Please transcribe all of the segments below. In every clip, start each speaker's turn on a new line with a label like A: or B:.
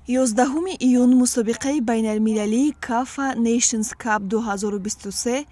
A: 11 июн мусобиқаи байналмилалии Кафа Nations Cup 2023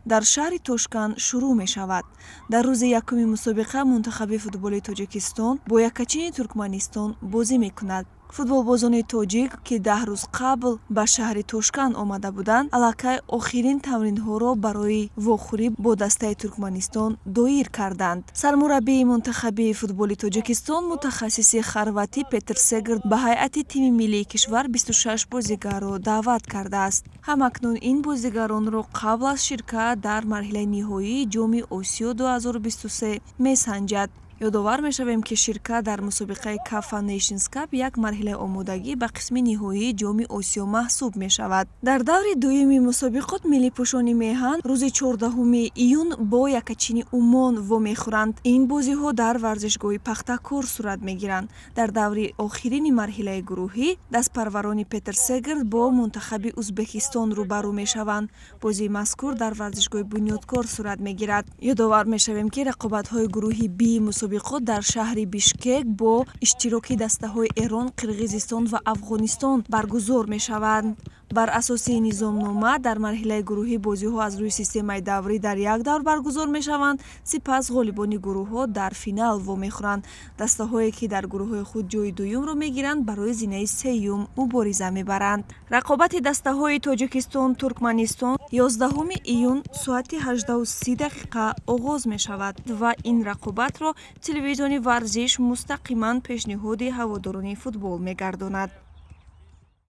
A: дар шаҳри Тошканд шурӯъ мешавад. Дар рӯзи якуми мусобиқа мунтахаби футболи Тоҷикистон бо яккачини Туркманистон бозӣ мекунад. Футболбозони тоҷик, ки 10 рӯз қабл ба шаҳри Тошканд омада буданд, аллакай охирин тамринҳоро барои вохӯрӣ бо дастаи Туркманистон доир карданд. Сармураббии мунтахаби футболи Тоҷикистон, мутахассиси хорватӣ Петр Сегр ба ҳайати тими миллии кишвар 26 бозигарро даъват кардааст. Ҳамакнун ин бозигаронро қабл аз ширкат дар марҳилаи ниҳоии Ҷоми Осиё 2023 месанҷад. Ёдовар мешавем, ки ширкат дар мусобиқаи Кафа Nations Cup як марҳилаи омодагӣ ба қисми ниҳоии Ҷоми Осиё маҳсуб мешавад. Дар даври дуюми мусобиқот миллипӯшони меҳан рӯзи 14 июн бо яккачини Умон вомехӯранд. Ин бозиҳо дар варзишгоҳи Пахтакор сурат мегиранд. Дар даври охирини марҳилаи гурӯҳӣ дастпарварони Петр Сегр бо мунтахаби Узбекистон рӯбарӯ мешаванд. Бозии мазкур дар варзишгоҳи Бунёдкор сурат мегирад. Ёдовар мешавем, ки рақобатҳои гурӯҳи Би мусобиқот дар шаҳри Бишкек бо иштироки дастаҳои Эрон, Қирғизистон ва Афғонистон баргузор мешаванд. Бар асоси низомнома, дар марҳилаи гурӯҳӣ бозиҳо аз рӯи системаи даврӣ дар як давр баргузор мешаванд. Сипас ғолибони гурӯҳҳо дар финал вомехӯранд. Дастаҳое, ки дар гурӯҳҳои худ ҷойи дуюмро мегиранд, барои зинаи сеюм мубориза мебаранд. Рақобати дастаҳои Тоҷикистон, Туркманистон 11 июн соати 18:30 дақиқа оғоз мешавад ва ин рақобатро телевизиони Варзиш мустақиман пешниҳоди ҳаводорони футбол мегардонад.